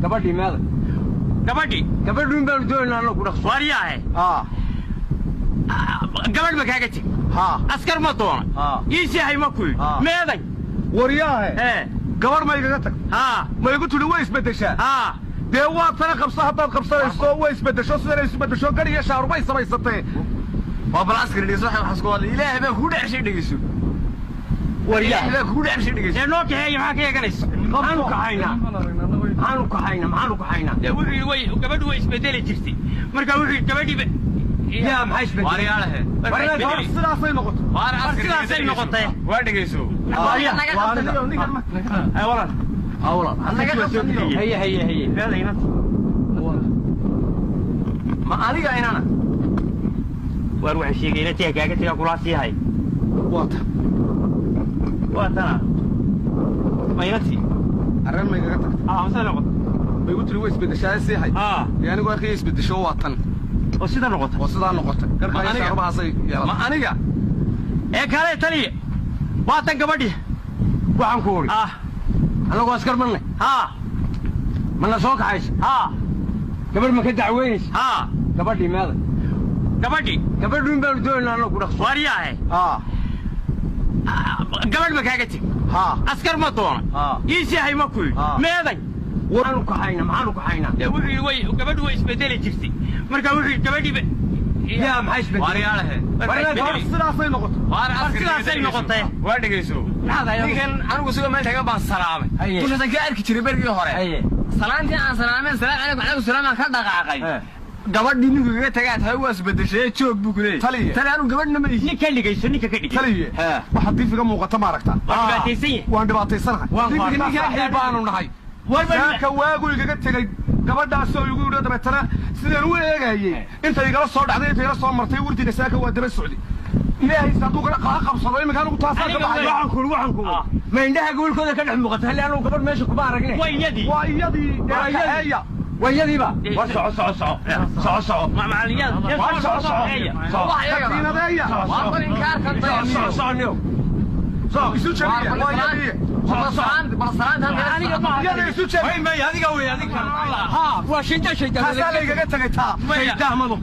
Gabadhii meeday? Gabadhii. Gabadhuun baanu doonaynaa annagu dhaqso. Waryaahe. Haa. Gabadh ma kaaga teg? Haa. Askar ma doona? Haa. Ii seexay ma ku yidhi? Haa. Meeday? Waryaahe. Ee. Gabadh ma igaga tag? Haa. Ma igu tidhi way isbeddeshaa? Haa. Dee waa tana, qabso haddaad qabsanayso. Way isbeddesho, sidan isu beddesho, gar iyo shaarubay samaysatee. Waa bal askari, dhegeyso, waxa isku hadlay. Ilaahay baa kugu dhexshay, dhegeyso. Waryaa. Ilaahay baa kugu dhexshay, dhegeyso. Ee, noo kaxeeya, maxaa ka eeganaysa? Maxaanu kaxaynaa? Maxaanu kaxaynaa? Maxaanu kaxaynaa? Dee wuxuu yidhi way gabadhu way isbedeli jirtay. Marka wuxuu yidhi gabadhiiba. Yaa, maxay isbedelay? Waaryaalahe. War Sidaasay noqotay. Sidaasay noqotay. Waa dhegeyso. Ay walaal. Awlan. Haye haye haye. Meeday inanta? Ma adiga inana? Waar, waxaan sheegay inantii kaaga tagaa kulaa sii hay. Waata. Waa tana. Ma inantii? Arrin ma igaga tagtay? Ah, mase noqotay? Ma igu tiri way isbeddeshaa, sii hay? Haa. Dee anigu arkay isbeddesho, waa tan. Oo sida noqotay. Oo sidaa noqotay, garka iyo aniga? shaarubahaasay yeelatay. Ma aniga? Ee, kale taliya. Waa tan gabadhii. Waxaan ku uri, Ah. annagoo askar marnay, Haa. mana soo kaxaysa? Haa. Gabadh ma ka dacweynaysa? Haa. Gabadhii meeday? Gabadhii. Gabadhuun baanu doonaynaa annagu dhaqso. Waryaahe. Haa. Gabadh ma kaaga teg? Haa. Askar ma doona? Haa. Ii seexay ma ku yidhi? Haa. Meeday? Maxaanu kaxaynaa? Maxaanu kaxaynaa? Dee wuxuu yidhi way gabadhu way isbedeli jirtay. Marka wuxuu yidhi gabadhiiba. Yaa, maxay isbedelay? Waaryaalahe. War Sidaasay noqotay. Sidaasay noqotay. Waa dhegeyso. Ninkan anigu sigoo meel taagan baan salaamay. Haye. Dushaasan ka arki jiray berigii hore. Haye. Salaantii aan salaameen, salaam calaykum, calaykum salaam, aan ka dhaqaaqay. Eh. Gabadhii ninku igaga tagaa tahay waa isbedeshay, joog buu ku leeyahay. Taliye. Tali, anigu gabadhna ma ihi. Ninka dhigayso, ninka ka dhigayso. Taliye, waxa diif iga muuqata ma aragtaa? Waa dhibaataysan yahay. Waan dhibaataysanahay. Waan Ninka qaatay. baanu nahay. War Saaka waagu igaga tegey gabadhaasoo igu yidhi, dabeetana sidaan u eegayey inta igala soo dhacday, inta igala soo martay, wardiga saaka waa daba socday. Ilaahay hadduu kala qabsado iminka anigu taasaan ka baxaya. Waxaan ku uri, ma indhaha gobolkooda ka dhex muuqata? Halli anigu gabadh meesha kuma aragne. Waa iyadii. Waa iyadii. Waa iyadii. Kaxeeya. Waa iyadiiba. War, soco soco soco soco soco. Macallinyaal. War, soco soco soco. Katiinadeeya. Soco soco niyow. Isu jabiya, waa iyadii. Aniga ma. Iyada isu jabi. May, adiga wey, adiga. Ha, waa shinta shaytaan. Taasaa la igaga tegay taa. Shaytaamadu.